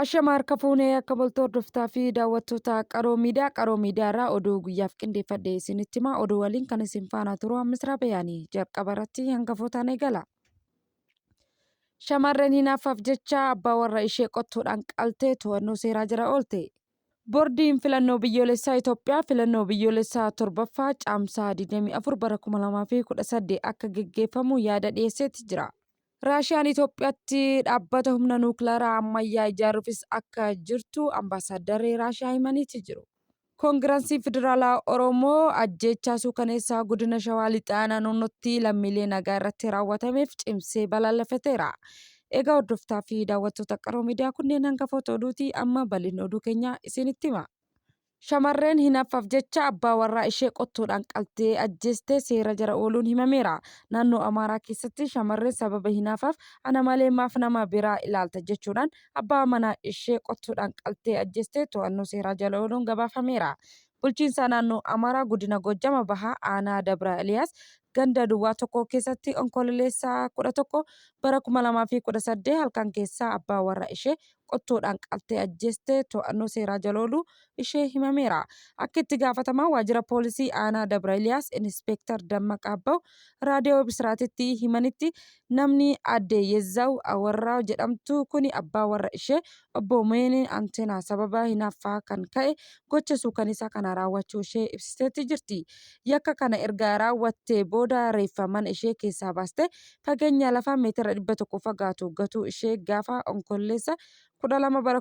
Ashama harka fuunee akka bultoo hordoftaa fi daawwattoota Qaroo Miidiyaa. Qaroo Miidiyaa irraa oduu guyyaaf qindeeffadhe isinitti himaa. Oduu waliin kan isin faana turu Ammisraa Bayaanii. Jalqaba irratti hangafootaan eegala. Shamarreen hinaaffaaf jecha abbaa warra ishee qottoodhaan qaltee to'annoo seeraa jala oolte. Boordiin Filannoo Biyyoolessaa Itoophiyaa filannoo biyyoolessaa torbaffaa Caamsaa 24 bara 2018 akka geggeeffamu yaada dhiyeesseeti jira. Raashiyaan Itoophiyaatti dhaabbata humna nuukilaraa ammayyaa ijaaruufis akka jirtu ambaasaaddarri Raashiyaa himaniiti jiru. Koongiransiin Federaalaa Oromoo ajjeechaa suukaneessaa godina Shawaa Lixaa Aanaa Noonnootti lammiilee nagaa irratti raawwatameef cimsee balaaleffateera. Egaa hordoftaa fi daawwattoota Qaroo Miidiyaa kunneen hangafoota oduuti amma bal'inni oduu keenyaa isinitti hima. Shamarreen hinaaffaaf jecha abbaa warraa ishee qottoodhaan qaltee ajjeeste seera jala ooluun himameera. Naannoo Amaaraa keessatti shamarreen sababa hinaafaaf ana malee maaf nama biraa ilaalta jechuudhaan abbaa manaa ishee qottoodhaan qaltee ajjeeste to'annoo seeraa jala ooluun gabaafameera. Bulchiinsa naannoo Amaaraa godina Goojjama Bahaa aanaa Dabra Eliyaas ganda duwwaa tokko keessatti Onkololeessa 11 bara 2018 halkan keessaa abbaa warra ishee qottoodhaan qaltee ajjeeste to'annoo seeraa jala ooluu ishee himameera. Akka itti gaafatamaa waajjira poolisii aanaa Dabra Eliyaas Inispeektar Dammaqaa Abbaw Raadiyoo Bisraatitti himanitti namni aadde Yezzaaw Awarraaw jedhamtu kuni abbaa warra ishee obbo Meenee Anteenaa sababa hinaaffaa kan ka'e gocha suukaneessaa kana raawwachuu ishee ibsiteetti jirti. Yakka kana erga raawwattee booda reeffa mana ishee keessaa baastee fageenya lafaa meetira 100 fagaatu gatuu ishee gaafa Onkololeessa 12 bara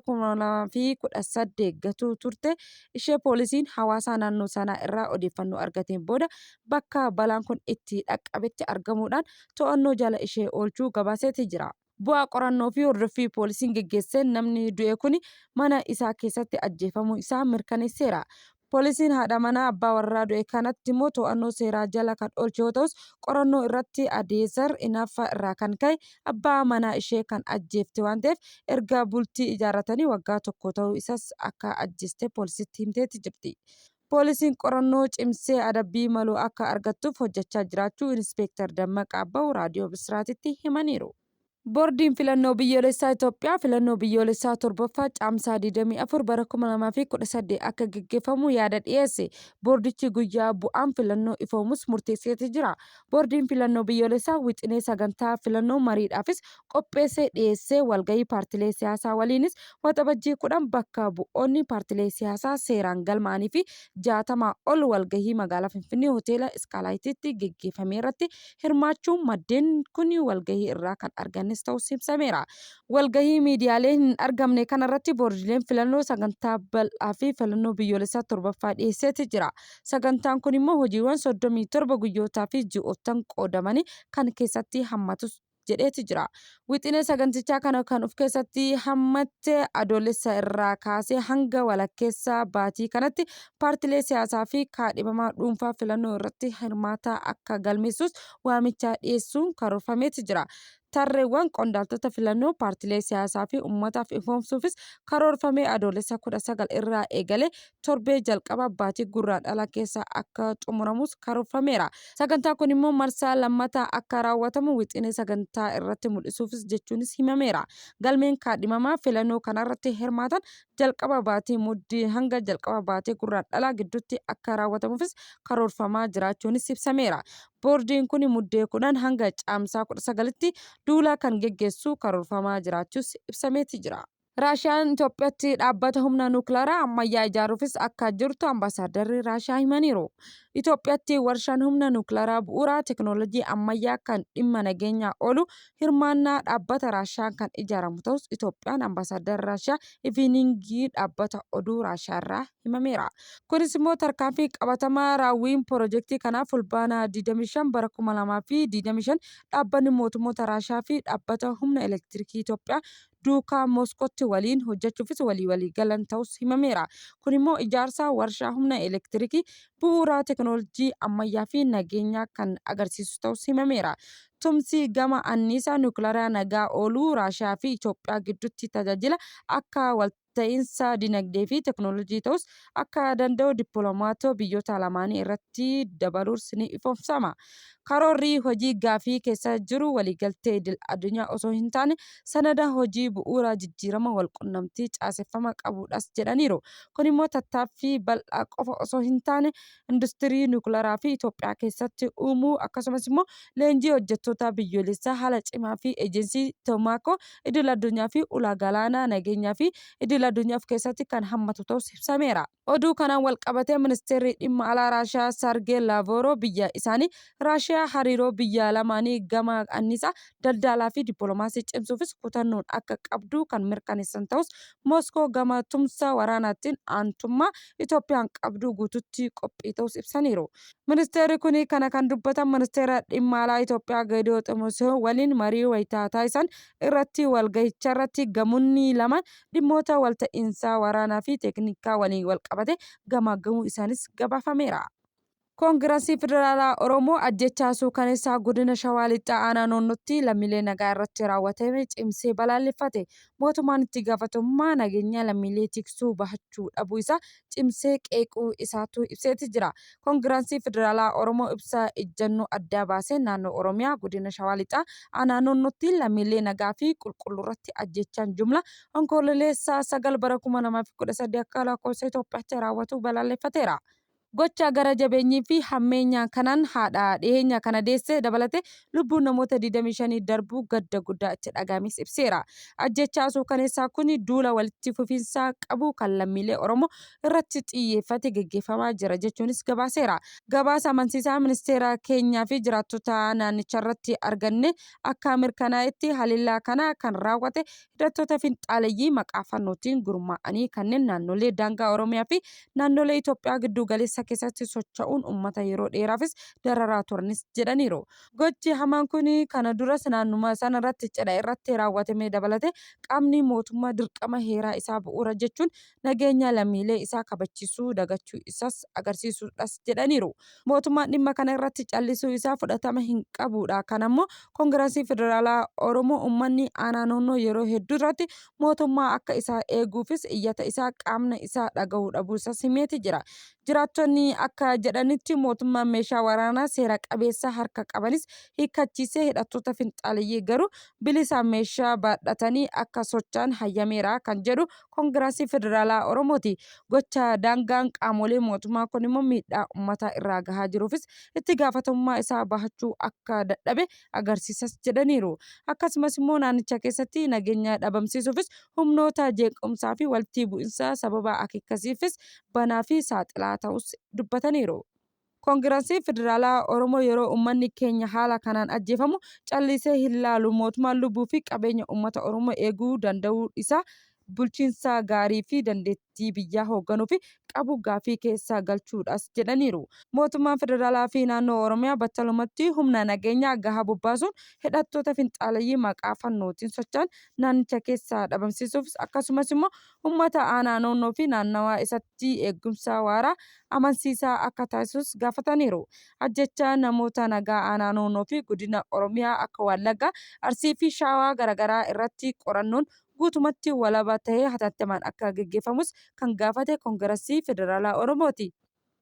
2018 gatuu turte ishee poolisiin hawaasaa naannoo sanaa irraa odeeffannoo argateen booda bakka balaan kun itti dhaqqabetti argamuudhaan to'annoo jala ishee oolchuu gabaaseeti jira. Bu'aa qorannoo fi hordoffii poolisiin geggeesseen namni du'e kuni mana isaa keessatti ajjeefamuu isaa mirkaneesseera. Poolisiin haadha manaa abbaa warraa du'e kanatti immoo to'annoo seeraa jala kan oolche yoo ta'us qorannoo irratti Adeezar inaaffaa irraa kan ka'e abbaa manaa ishee kan ajjeefte waan ta'eef erga bultii ijaarratanii waggaa tokko ta'uu isas akka ajjeeste poolisitti himteetti jirti. Poolisiin qorannoo cimsee adabbii malu akka argattuuf hojjechaa jiraachuu Inispeektar Dammaqaa Abbaw Raadiyoo Bisraatitti himaniiru. Boordiin Filannoo Biyyoolessaa Itoophiyaa filannoo biyyoolessaa torbaffaa Caamsaa 24 bara 2018 akka geggeeffamu yaada dhiyeesse. Boordichi guyyaa bu'aan filannoo ifoomus murteesseeti jira. Boordiin Filannoo Biyyoolessaa wixinee sagantaa filannoo mariidhaafis qopheessee dhiyeessee walgahii paartilee siyaasaa waliinis Waxabajjii 10 bakka bu'oonni paartilee siyaasaa seeraan galma'anii fi 60 ol walgahii magaalaa Finfinnee Hoteela Iskaalaayitiitti geggeeffameerratti hirmaachuu maddeen kun walgahii irraa kan argannes ta'us ibsameera. Walgahii miidiyaaleen hin argamne kanarratti boordileen filannoo sagantaa bal'aa fi filannoo biyyoolessaa torbaffaa dhiyeesseeti jira. Sagantaan kun immoo hojiiwwan 37 guyyootaa fi ji'oottan qoodamanii kan keessatti hammatus jedheeti jira. Wixinee sagantichaa kana kan of keessatti hammatte Adoolessa irraa kaasee hanga walakkeessa baatii kanatti paartilee siyaasaa fi kaadhimamaa dhuunfaa filannoo irratti hirmaataa akka galmeessus waamicha dhiyeessuun karoorfameeti jira. Tarreewwan qondaaltota filannoo paartilee siyaasaa fi ummataaf ifoomsuufis karoorfamee Adoolessa 19 irraa eegalee torbee jalqaba baatii Gurraandhala keessa akka xumuramus karoorfameera. Sagantaa kun immoo marsaa lammataa akka raawwatamu wixinee sagantaa irratti mul'isuufis jechuunis himameera. Galmeen kaadhimamaa filannoo kanarratti hirmaatan jalqaba baatii Muddee hanga jalqaba baatii Gurraandhalaa gidduutti akka raawwatamuufis karoorfamaa jiraachuunis ibsameera. Boordiin kun Muddee 10 hanga Caamsaa 19tti duula kan geggeessu karoorfamaa jiraachuus ibsameeti jira. Raashiyaan Itoophiyaatti dhaabbata humna nuukilaraa ammayyaa ijaaruufis akka jirtu ambaasaaddarri Raashiyaa himaniiru. Itoophiyaatti warshaan humna nuukilaraa bu'uura teekinooloojii ammayyaa kan dhimma nageenyaa oolu hirmaannaa dhaabbata Raashiyaan kan ijaaramu ta'us Itoophiyaan ambaasaaddarri Raashiyaa Iviiniingii dhaabbata oduu Raashiyaa irraa himameera. Kunis immoo tarkaanfii qabatamaa raawwiin pirojektii kanaa Fulbaana 25 bara 2025 dhaabbanni mootummoota Raashiyaa fi dhaabbata humna elektirikii Itoophiyaa duukaa Mooskootti waliin hojjechuufis walii walii galan ta'us himameera. Kun immoo ijaarsa warshaa humna elektirikii bu'uura teekinooloojii ammayyaa fi nageenyaa kan agarsiisu ta'us himameera. Tumsi gama anniisaa niwukilaraa nagaa ooluu Raashiyaa fi Itoophiyaa gidduutti tajaajila akka walta'iinsa dinagdee fi teekinooloojii ta'us akka danda'u dippiloomaatoo biyyoota lamaanii irratti dabaluus ni ifoomsama. Karoorri hojii gaafii keessa jiru waliigaltee idil addunyaa osoo hin taane sanada hojii bu'uura jijjiirama walqunnamtii caaseffama qabuudhas jedhaniiru. Kun immoo tattaaffii bal'aa qofa osoo hin taane industirii niwukilaraa fi Itoophiyaa keessatti uumuu akkasumas immoo leenjii hojjettoota biyyoolessaa haala cimaa fi ejensii Tomaakoo idil addunyaa fi ulaa galaanaa nageenyaa fi idil addunyaa of keessatti kan hammatu ta'us ibsameera. Oduu kanaan walqabatee Ministeerri Dhimma Alaa Raashiyaa Saargee Laavooroo biyya isaanii Raashiyaa hariiroo biyya lamaanii gama anniisaa, daldalaa fi dippiloomaasii cimsuufis kutannoon akka qabdu kan mirkaneessan ta'us Mooskoo gama tumsa waraanaatiin aantummaa Itoophiyaan qabdu guututti qophii ta'us ibsaniiru. Ministeerri kun kana kan dubbatan Ministeera Dhimma Alaa Itoophiyaa Geedoo Ximoosewoon waliin marii wayita taasisan irratti walgahicharratti gamoonni lamaan dhimmoota walta'iinsaa waraanaa fi teeknikaa waliin walqabate gamaaggamuu isaanis gabaafameera. Koongirasii Federaalaa Oromoo ajjeechaa suukaneessaa Godina Shawaa Lixaa Aanaa Noonnootti lammiilee nagaa irratti raawwatame cimsee balaaleffate. Mootummaan itti gaafatamummaa nageenya lammiilee tiksuu bahachuu dhabuu isaa cimsee qeequu isaatu ibseeti jira. Koongirasii Federaalaa Oromoo ibsa ijjannoo addaa baaseen naannoo Oromiyaa Godina Shawaa Lixaa Aanaa Noonnootti lammiilee nagaa fi qulqulluurratti ajjeechaan jumlaa Onkololeessa 9 bara 2013 akka lakkoofsa Itoophiyaatti raawwatu balaaleffateera. Gocha gara jabeenyii fi hammeenya kanaan haadha dhiheenya kana deesse dabalatee lubbuun namoota 25 darbuu gadda guddaa itti dhaga'ames ibseera. Ajjeechaa suukaneessaa kun duula walitti fufiinsa qabu kan lammiilee Oromoo irratti xiyyeeffate geggeeffamaa jira jechuunis gabaaseera. Gabaasa amansiisaa ministeera keenyaa fi jiraattota naannicharratti arganne akka mirkanaa'etti haleellaa kana kan raawwate hidhattoota finxaaleyyii maqaa Fannootiin gurmaa'anii kanneen naannolee daangaa Oromiyaa fi naannolee Itoophiyaa gidduu galeessa keessatti socho'uun uummata yeroo dheeraafis dararaa turanis jedhaniiru. Gochi hamaan kun kana duras naannuma sanarratti cidha irratti raawwatame dabalatee qaamni mootummaa dirqama heeraa isaa bu'uura jechuun nageenya lammiilee isaa kabachiisuu dagachuu isaas agarsiisuudhas jedhaniiru. Mootummaan dhimma kana irratti callisuu isaa fudhatama hin qabuudha. Kana immoo Kongirasii Federaalaa Oromoo uummanni aanaa Noonnoo yeroo hedduu irratti mootummaa akka isaa eeguufis iyyata isaa qaamna isaa dhagahuu dhabuu isaas himeeti jira. Jiraattonni akka jedhanitti mootummaan meeshaa waraanaa seera qabeessa harka qabanis hiikkachiisee hidhattoota finxaaleyyii garuu bilisaan meeshaa baadhatanii akka socho'an hayyameera kan jedhu Kongirasii Federaalaa Oromooti. Gocha daangaan qaamolee mootummaa kun immoo miidhaa uummataa irraa gahaa jiruufis itti gaafatamummaa isaa bahachuu akka dadhabe agarsiisas jedhaniiru. Akkasumas immoo naannicha keessatti nageenya dhabamsiisuufis humnoota jeequmsaa fi walitti bu'insa sababa akeekkasiifis banaa fi saaxilaa ta'us dubbataniiru. Kongirasiin Federaalaa Oromoo yeroo uummanni keenya haala kanaan ajjeefamu callisee hin laalu. Mootummaan lubbuu fi qabeenya uummata Oromoo eeguu danda'uu isaa bulchiinsa gaarii fi dandeettii biyyaa hoogganuuf qabu gaafii keessa galchuudhas jedhaniiru. Mootummaan Federaalaa fi naannoo Oromiyaa battalumatti humna nageenyaa gahaa bobbaasuun hidhattoota finxaaleyyii maqaa Fannootiin socho'an naannicha keessaa dhabamsiisuufis akkasumas immoo Ummata aanaa Noonnoo fi naannawaa isatti eeggumsa waaraa amansiisaa akka taasisus gaafataniiru. Ajjeechaa namoota nagaa aanaa Noonnoo fi godina Oromiyaa akka Waallaggaa, Arsii fi Shaawaa garagaraa irratti qorannoon guutumatti walaba tahe hatattamaan akka geggeeffamus kan gaafate Kongirasii Federaalaa Oromooti.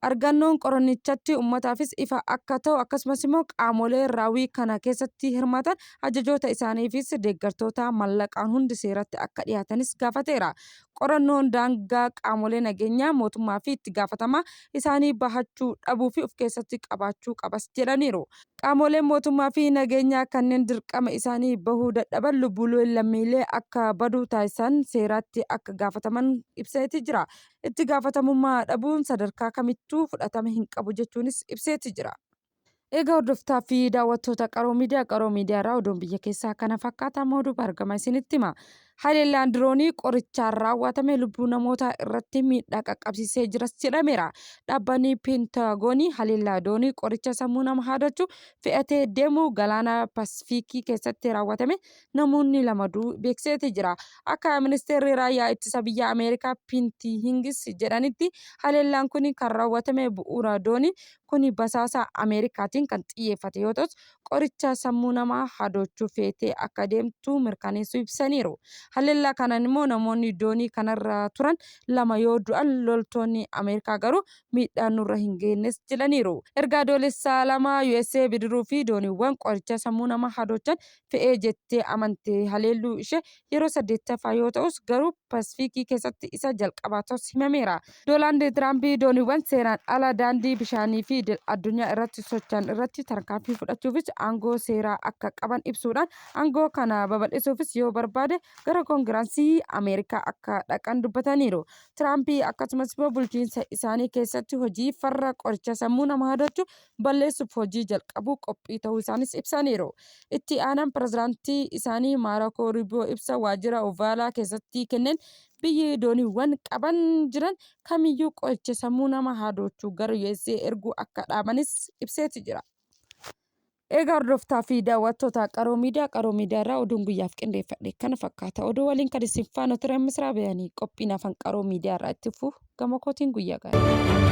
Argannoon qorannichatti ummataafis ifa akka ta'u akkasumas immoo qaamoleen raawwii kana keessatti hirmaatan ajajoota isaaniifis deeggartoota mallaqaan hundi seeratti akka dhiyaatanis gaafateera. Qorannoon daangaa qaamolee nageenyaa mootummaa fi itti gaafatamaa isaanii bahachuu dhabuu fi of keessatti qabaachuu qabas jedhaniiru. Qaamoleen mootummaa fi nageenyaa kanneen dirqama isaanii bahuu dadhaban lubbuuleen lammiilee akka badu taasisan seeraatti akka gaafataman ibseeti jira. Itti gaafatamummaa dhabuun sadarkaa kamittuu fudhatama hin qabu jechuunis ibseeti jira. Egaa hordoftaa fi daawwattoota Qaroo Miidiyaa, Qaroo Miidiyaa irraa oduun biyya keessaa kana fakkaata amma oduu argama isinitti hima. Haleellaan diroonii qorichaan raawwatame lubbuu namootaa irratti miidhaa qaqqabsiisee jiras jedhameera. Dhaabbanni Peentaagoonii haleellaa doonii qoricha sammuu nama haadachu fe'atee deemu galaana Pasifiikii keessatti raawwatame namoonni 2 du'uu beeksiseeti jira. Akka ministeerri raayyaa ittisa biyya Ameerikaa Piinti Hingis jedhanitti haleellaan kuni kan raawwatame bu'uura dooniin kuni basaasa Ameerikaatiin kan xiyyeeffate yoo ta'us qoricha sammuu namaa hadoochu feetee akka deemtu mirkaneessuu ibsaniiru. Haleellaa kanaan immoo namoonni doonii kanarra turan 2 yoo du'an loltoonni Ameerikaa garuu miidhaan nurra hin geennes jedhaniiru. Erga Adoolessa 2 USA bidiruu fi dooniiwwan qoricha sammuu nama hadoochan fe'ee jettee amante haleelluu ishee yeroo 8ffaa yoo ta'us garuu Pasfiikii keessatti isa jalqabaa ta'us himameera. Doonaald Tiraamp dooniiwwan seeraan ala daandii bishaanii fi idil addunyaa irratti socho'an irratti tarkaanfii fudhachuufis aangoo seeraa akka qaban ibsuudhaan aangoo kana babal'isuufis yoo barbaade gara Koongiransii Ameerikaa akka dhaqan dubbataniiru. Tiraamp akkasumas immoo bulchiinsa isaanii keessatti hojii farra qoricha sammuu nama hadoochu balleessuuf hojii jalqabuu qophii ta'uu isaanis ibsaniiru. Itti aanaan pirezidaantii isaanii Maarkoo Ruubiyoo ibsa waajjira Ovaalaa keessatti kenneen biyyi dooniiwwan qaban jiran kamiyyuu qoricha sammuu nama hadoochu gara USA erguu akka dhaabanis ibseeti jira. Egaa hordoftaa fi daawwattoota Qaroo Miidiyaa, Qaroo Miidiyaa irraa oduun guyyaaf qindeeffadhe kana fakkaata. Oduu waliin kan isin faana ture Misraa Bayanii qophiin afaan Qaroo Miidiyaa irraa itti fufu gama kootiin guyyaa gaarii.